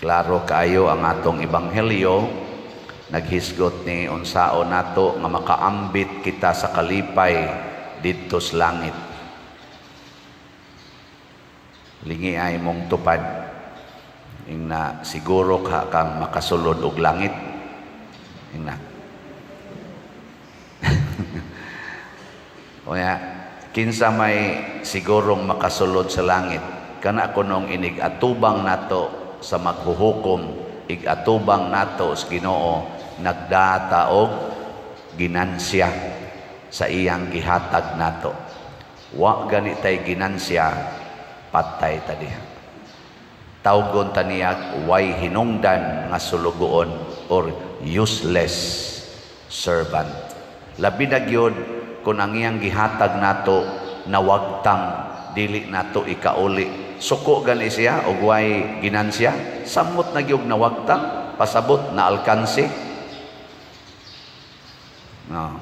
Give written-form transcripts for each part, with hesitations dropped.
Klaro kaayo ang atong ebanghelyo, naghisgot ni unsaon nato nga makaambit kita sa kalipay didto sa langit. Lingi ay mong tupad. Ingna siguro ka kang makasulod og langit. Ingna. Kaya kinsa may sigurong makasulod sa langit, kana kunong inig atubang nato sa maghuhukom, ig-atubang nato sa Ginoo, nagdata og ginansya sa iyang gihatag nato. Wa gani tay ginansya, patay ta diha. Tawgon ta niya way hinungdan nga sulugoon or useless servant. Labi na gyud kung ang iyang gihatag nato nawagtang, dili nato ikauli. Suko gani siya og way ginansya, samot na gyud nawagtang, pasabot na alkansi. No.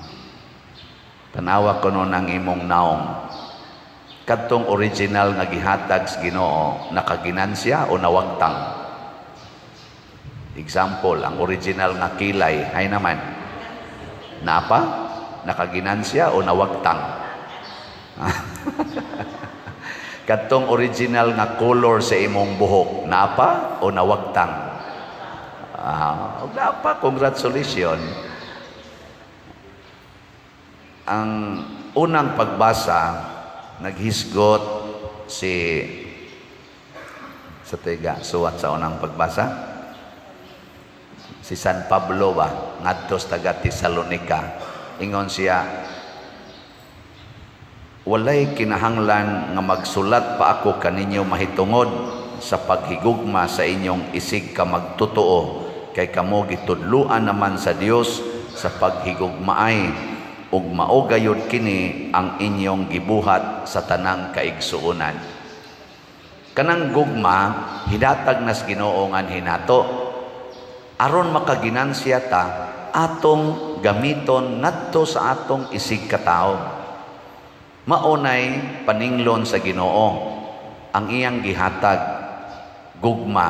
Tanawa kuno ng imong naong. Kadtong original nga gihatag sa Ginoo, nakaginansya o nawagtang? Example, ang original nga kilay, ay naman. Napa? Nakaginansya o nawagtang? Kadtong original nga color sa imong buhok, napa o nawagtang? Ah, napa, congratulations. Ang unang pagbasa, naghisgot si sa tiga suwat sa unang pagbasa, si San Pablo ba ngadto sa taga Tesalonica. Ingon siya, "Walay kinahanglan nga magsulat pa ako kaninyo mahitungod sa paghigugma sa inyong isig ka magtotoo, kay kamo gitudluan naman sa Dios sa paghigugmaay, ug mao gayud kini ang inyong gibuhat sa tanang kaigsuonan." Kanang gugma hidatag nas Ginoo nganhi nato aron makaginansya ta, atong gamiton ngadto sa atong isig katawo. Maunay paninglon sa Ginoo ang iyang gihatag, gugma.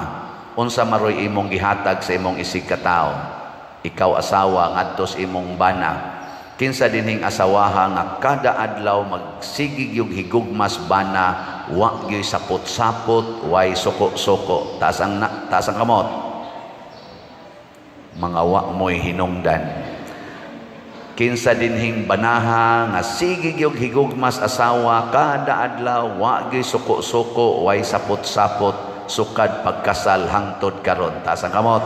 Unsa maroy imong gihatag sa imong isig katawo? Ikaw asawa, ngadto sa imong bana, kinsa dinhing asawaha nga kada adlaw magsigig yung higugmas bana, wa gyud sapot-sapot, way suko-suko? Taas ang na, taas ang kamot. Mga wa mo'y hinungdan. Kinsa dinhing banaha nga sige gyud higugmas asawa kada adlaw, wa gyud suko-suko, way sapot-sapot, sukad pagkasal hangtod karon? Taas ang kamot.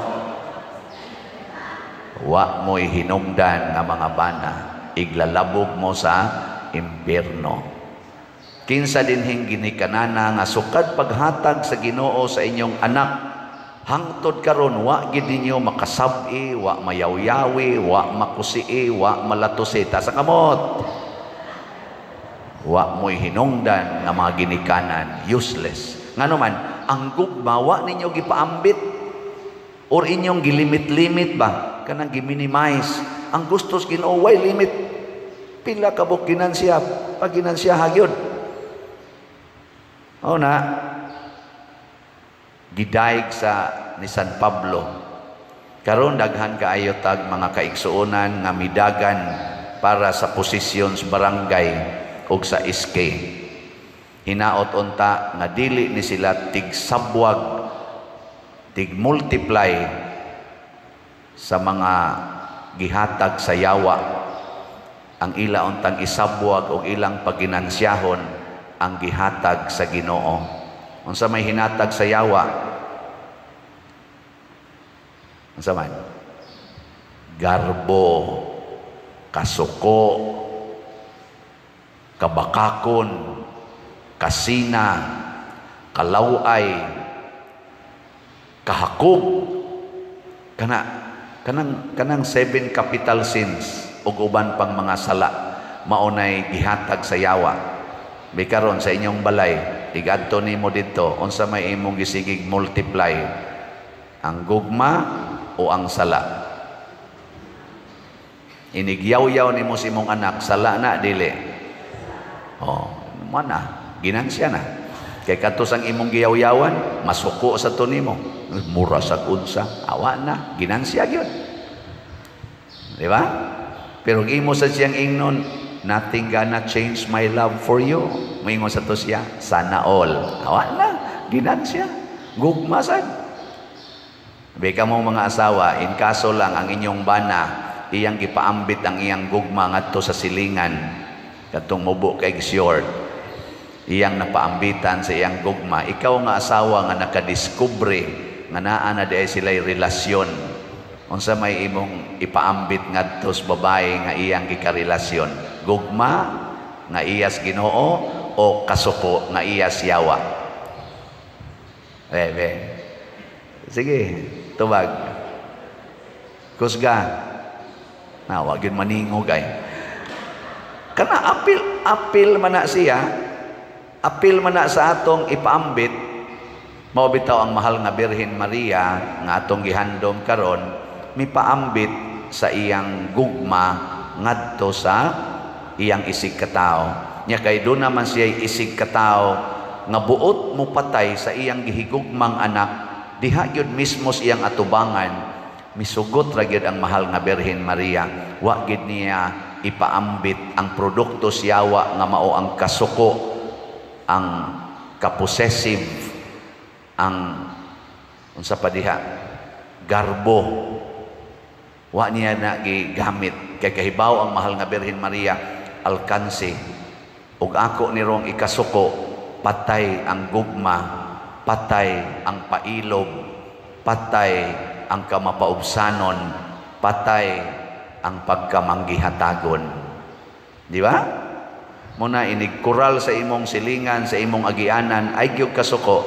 Wa mo'y hinungdan nga mga bana, iglalabog mo sa impyerno. Kinsa dinhing ginikanana nga sukad paghatag sa Ginoo sa inyong anak hangtod karon wa gid ninyo makasab-i, wa mayawyawi, wa makusii, wa malatusi? Taas ang kamot. Wa mo'y hinungdan nga mga ginikanan, useless. Ngano man ang gugma wa ninyo gipaambit or inyong gilimit-limit ba, kanang giminimize. Ang gusto sa Ginoo way limit. Pila ka buok ginansya, pag ginansya hagyod. O na gidayeg sa ni San Pablo. Karon daghan kaayo tag mga kaigsuonan nga midagan para sa posisyon sa barangay ug sa SK. Hinaot unta nga dili ni sila tigsabwag, tig multiply sa mga gihatag sa yawa. Ang ila untang isabwag og ilang paginansiyahon ang gihatag sa Ginoo. Unsa may hinatag sa yawa? Unsa man? Garbo, kasuko, kabakakon, kasina, kalaway, kahakog, kana kanang kanang seven capital sins ug uban pang mga sala, maunay gihatag sa yawa. Bikaron sa inyong balay, igadto nimo didto, unsa may imong gisigig multiply, ang gugma o ang sala? Inigyaw-yaw nimo sa imong anak, sala na dili? Oh, mana ginansya na. Kay kadto sang imong giyawyawan, masuko sa to nimo. Mura sa unsa, awa na, ginansya gyud. Di ba? Pero ang imo sa siyang ingnon, "Nothing gonna change my love for you." Moingon sa to siya, "Sana all." Awa na, ginansya. Gugma sad. Beka mo mga asawa, in kaso lang ang inyong bana, iyang gipaambit ang iyang gugma ngadto sa silingan, kadtong mubo kay short, iyang napaambitan sa iyang gugma. Ikaw nga asawa nga nakadiskubre nga naa na diay sila'y relasyon, unsa may imong ipaambit ngadto sa babae nga iyang gikarelasyon? Gugma nga iyas Ginoo o kasuko nga iyas yawa? Bebe. Sige, tubag. Kusga. Na, wag yun maningog ay. Kana apil, apil man na siya, apil man na sa atong ipaambit, mao bitaw ang mahal nga Birhen Maria nga atong gihandom karon, mipaambit sa iyang gugma ngadto sa iyang isig katawo. Nya kay doon naman siya isig katawo nga buot mo patay sa iyang gihigugmang anak, diha gyud mismo sa iyang atubangan, misugot ra gyud ang mahal nga Birhen Maria. Wa gyud niya ipaambit ang produkto siyawa nga mao ang kasuko, ang kapossessive, ang unsa pa diha, garbo. Wa niya na gigamit kay kahibaw ang mahal nga Birhen Maria, alkansi ug ako nirong ikasuko, patay ang gugma, patay ang pailob, patay ang kamapaubsanon, patay ang pagkamanggihatagon. Di ba? Muna inig kural sa imong silingan, sa imong agianan, ay gyud kasuko.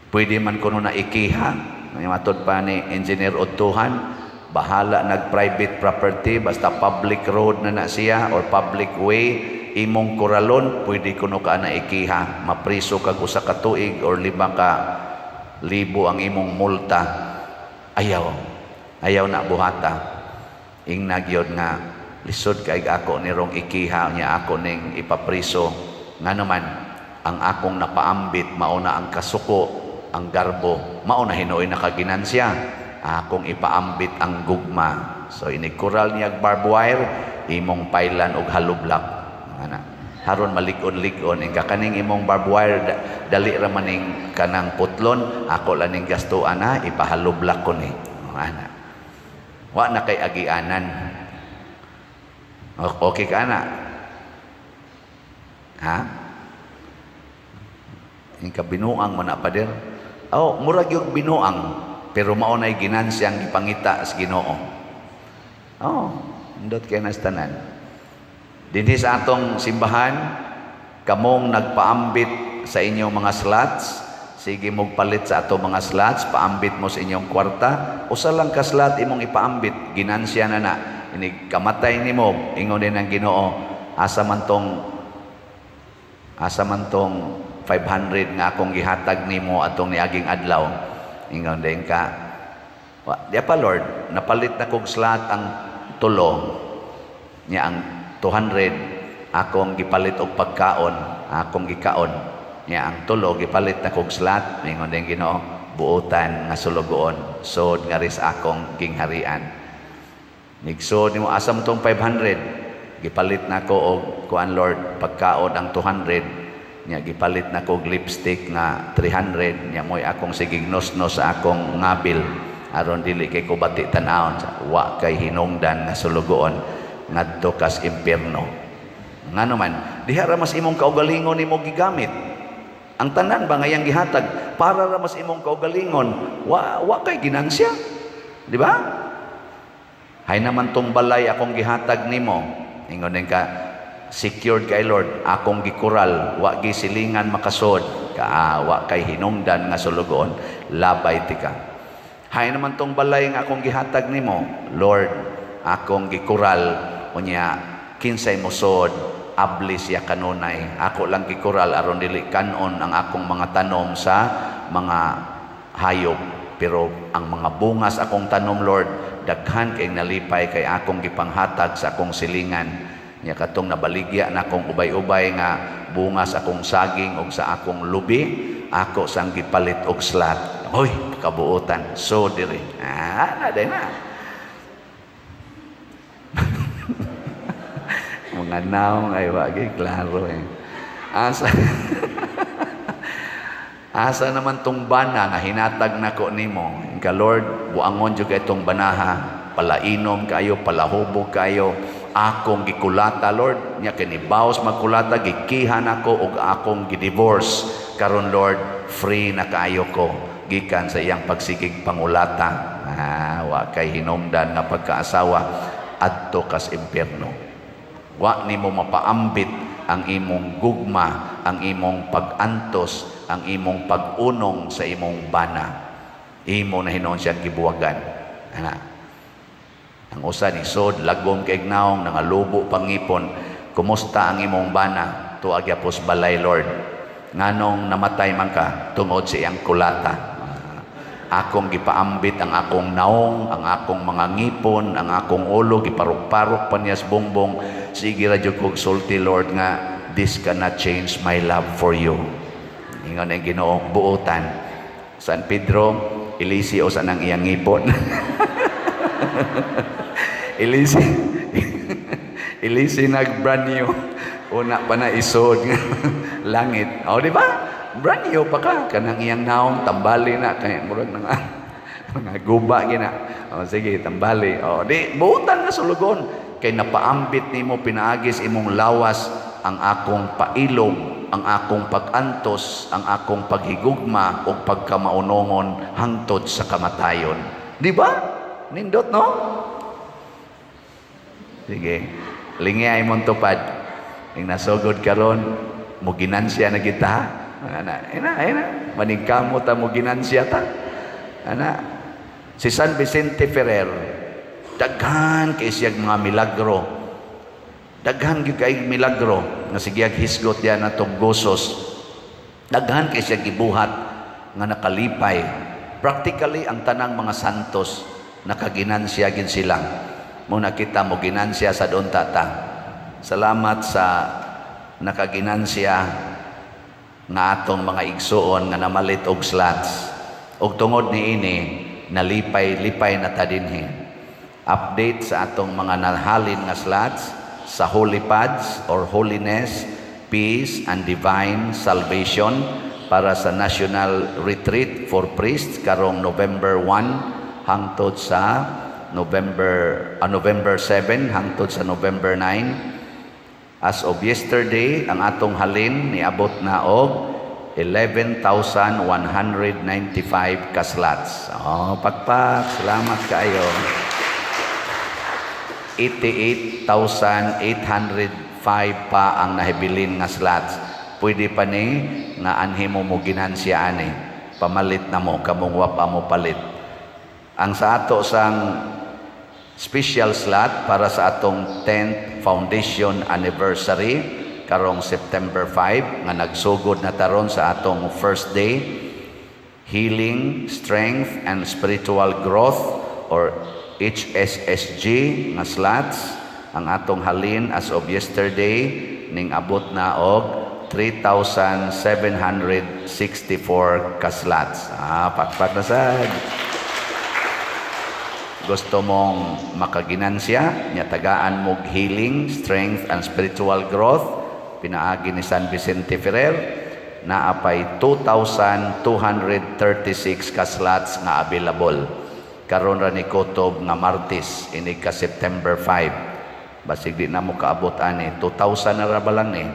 Pwede man kuno na ikiha. May matod pa ni Engineer Otuhan, bahala nag private property, basta public road na na siya or public way, imong kuralon, pwede kuno ka na ikiha. Mapriso kag usa ka tuig or 5,000 ang imong multa. Ayaw. Ayaw na buhata. Ingna gyud nga lisod kay ako nirong ikiha niya, ako ning ipapriso. Nga naman ang akong napaambit mao na ang kasuko, ang garbo, mao na hinuoy nakaginansya. Akong ipaambit ang gugma. So inig kural niya barbed wire, imong pailan og hollow block. Ana. Haron malig-on-lig-on ingka kaning imong barbed wire, dali ra maning kanang putlon, ako lang ning gastuan na ipa-hollow block ko ni. Ana. Wa na kay agianan. Okay ka na? Ha? Yung binuang man na, pader. Oh, murag yung binuang, pero mao na'y ginansyang gipangita sa Ginoo. Oh, indot kay nas tanan. Dinhi sa atong simbahan, kamong nagpaambit sa inyong mga slots, sige mong palit sa atong mga slots, paambit mo sa inyong kwarta, usa lang ka slot imong ipaambit, ginansya na na. Inig kamatay nimo, ingon din ang Ginoo, asa man tong 500 nga akong gihatag nimo atong niaging adlaw? Ingon din ka, "Wa, di pa Lord, napalit na kog slot ang tulo niya, ang 200 akong gipalit og pagkaon, akong gikaon niya, ang tulo gipalit na kog slot." Ingon din Ginoo, "Buotan nga sulugoon, sod nga ris akong gingharian." Nigsod nimo, "Asa mo tong 500?" "Gipalit na ko og kuan Lord, pagkaon ang 200 niya, gipalit na ko og lipstick nga 300 niya, mo'y akong sigig nosnos sa akong ngabil aron dili kay ko bati tan-awon." "Wa kay hinungdan nga sulugoon, ngadto kas impierno." Ngano man diha ra mas imong kaugalingon nimo gigamit ang tanan ba nga iyang gihatag para ra mas imong kaugalingon, wa kay ginansya, di ba? "Hay naman tong balay akong gihatag nimo." Ingon din ka, "Secured kay Lord, akong gikural, wa gisilingan makasod ka." "Wa kay hinungdan nga sulugoon, labay tika. Hay naman tong balay nga akong gihatag nimo, Lord, akong gikural, unya kinsay mosod, abli siya kanunay. Ako lang gikural aron dili kanon ang akong mga tanom sa mga hayop. Pero ang mga bungas akong tanom, Lord, daghan kay nalipay kay akong gipanghatag sa akong silingan." Nya katong nabaligya na akong ubay-ubay nga bunga sa akong saging og sa akong lubi, ako sang gipalit og slot. Hoy, kabuotan. So diri. Ah, na day na. Mga naong ay wagi klaro eh. Asa Asa naman tong bana nga hinatag nako nimo? Ka Lord, buangon jud kay tong banaha, palainom kayo, palahubog kayo. Akong gikulata, Lord, nya kini baos magkulata, gikihan ako og akong gidivorce. Karon, Lord, free na kaayo ko gikan sa iyang pagsigig pangulata. Ah, wa kay hinungdan nga pagkaasawa, adto kas impyerno. Wa nimo mapaambit ang imong gugma, ang imong pag-antos, ang imong pag-unong sa imong bana. Imo na hinuon siyang gibuwagan. Ana. Ang usa ni sod, lagom kay naong, nangalubo pangipon. Kumusta ang imong bana? Tuag yapos balay, Lord. Nganong namatay man ka? Tungod sa iyang kulata. Akong gipaambit ang akong naong, ang akong mga ngipon, ang akong ulo, giparok-parok pa niya sa bongbong. Sige ra jud kog sulti, Lord, nga this cannot change my love for you. Ingon ang Ginoo, buotan. San Pedro, ilisi o sa nang iyang ngipon. Ilisi. Ilisi nag brand new. Una pa na isod langit. O, di ba? Brand new pa ka. Kanang iyang naong, tambali na. Kaya murag na nga. Mga guba gina. O, sige, tambali. O, di, buotan nga sulugon. Kay napaambit nimo pinaagis imong lawas ang akong pailog, ang akong pag-antos, ang akong paghigugma o pagkamaunongon hangtod sa kamatayon. Di ba? Nindot, no? Sige. Lingi ay mong tupad. Ing nasugod karon, mo ginansya na kita. Ana, ina, ina. Maningkamo ta mo ginansya ta. Ana, si San Vicente Ferrer, daghan kay siyag mga milagro. Daghan gyud kay milagro nga sige hisgot diyan atong gosos. Daghan kay siya gibuhat nga nakalipay. Practically ang tanang mga santos nakaginansya gin sila. Mo nakita mo ginansya sa doon tata. Salamat sa nakaginansya nga atong mga igsuon nga namalit og slots. Og tungod niini, nalipay-lipay na ta dinhi. Update sa atong mga nahalin nga slots sa Holy Pads or Holiness, Peace and Divine Salvation para sa National Retreat for Priests karong November 1 hangtod sa November 7 hangtod sa November 9. As of yesterday, ang atong halin niabot na og 11,195 ka slots. Oh, pakpak, salamat kaayo. 88,805 pa ang nahibilin nga slots. Pwede pa ni nga anhi mo mo ginansya ani. Pamalit na mo kamong wa pa mo palit. Ang sa ato sang special slot para sa atong 10th Foundation Anniversary karong September 5 nga nagsugod na taron sa atong first day, Healing, Strength and Spiritual Growth or HSSG nga slots, ang atong halin as of yesterday ning abot na og 3,764 ka slots. Ah, pakpak na sad. Gusto mong makaginansya, nya tagaan mog healing, strength and spiritual growth, pinaagi ni San Vicente Ferrer, naapay 2,236 ka slots nga available. Karon ra ni kutob nga Martes, ini ka September 5. Basig di na mo kaabot ani, 2,000 na ra ba lang ni.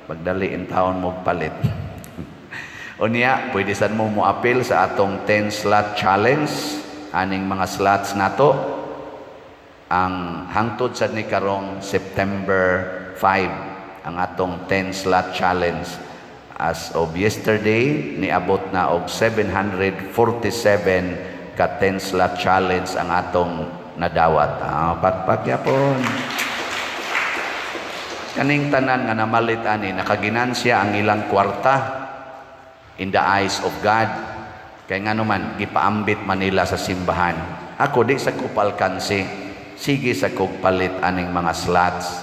Pagdali in taon mo palit. Unya, pwede sad mo mo-apil sa atong 10 slot challenge aning mga slots nato ang hangtod sad ni karong September 5 ang atong 10 slot challenge. As of yesterday, niabot na og 747 ka 10 slot challenge ang atong nadawat. Ah, pakpak yapon. Kaning tanan nga namalit ani, nakaginansya ang ilang kwarta in the eyes of God. Kay nga man, gipaambit man nila sa simbahan. Ako, di sa ko palkansi, sige sa kog palit aning mga slots.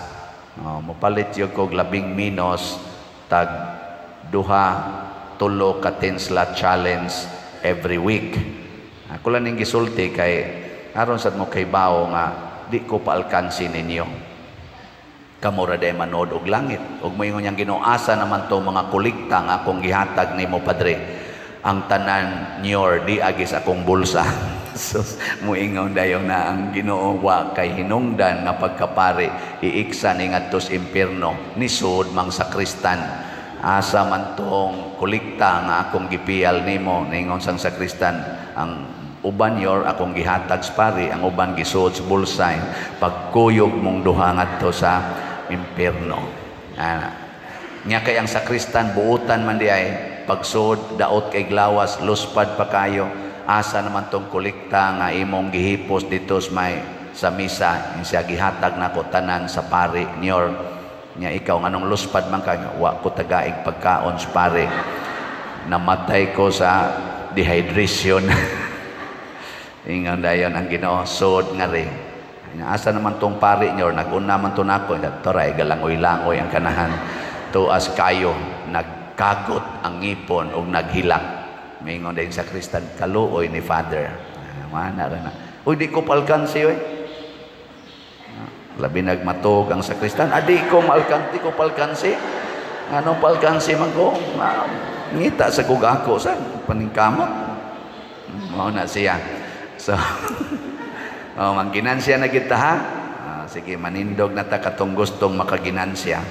Oh, mopalit gyud kog labing menos tag duha tulo ka 10 slot challenge every week. Ako lang ning gisulti kay aron sad mo kaybawo nga di ko paalkansi ninyo. Kamo ra day manood og langit. Ug moingon niyang Ginoo, "Asa naman to mga kolekta nga akong gihatag nimo, Padre?" "Ang tanan nyor di agi sa akong bulsa." Sus, muingon dayon na ang Ginoo, wa kay hinungdan nga pagkapari iiksa ni ngadto sa impierno, nisud mang sakristan. "Asa man tong kolekta nga akong gipiyal nimo?" Ningon sang sakristan, "Ang uban yor akong gihatag sa pari, ang uban gisuod sa bulsa. Pagkuyog mong duha ngadto sa impierno." Ana. Nya kay ang sakristan buutan man di ay pagsud daot kay glawas, luspad pa kayo. "Asa naman tong kolekta nga imong gihipos dito sa may sa misa?" Siya, "Gihatag nako tanan sa pari niyor." "Nya ikaw, nganong luspad man ka?" "Wa ko tagaig pagkaon sa pare. Namatay ko sa dehydration." Ingon dayon ang Ginoo, "Sud nga rin. Asa naman tong pari nyo? Naguna man to nako." Toray, galangoy-langoy ang kanahan. Tuas kayo, nagkagot ang ngipon ug naghilak. Mingon din sakristan, "Kaluoy ni Father." Ah, mana ra na. "Uy, di ko palkansi, oy." Labi nagmatog ang sakristan. "Ah, di ko maalkanti ko palkansi. Anong palkansi man ko? Ah, ngita sa kog ako sa paningkamot." Mao na siya. So, oh, mangginansya na kita ha. Ah, sige, manindog na ta katong gustong makaginansya.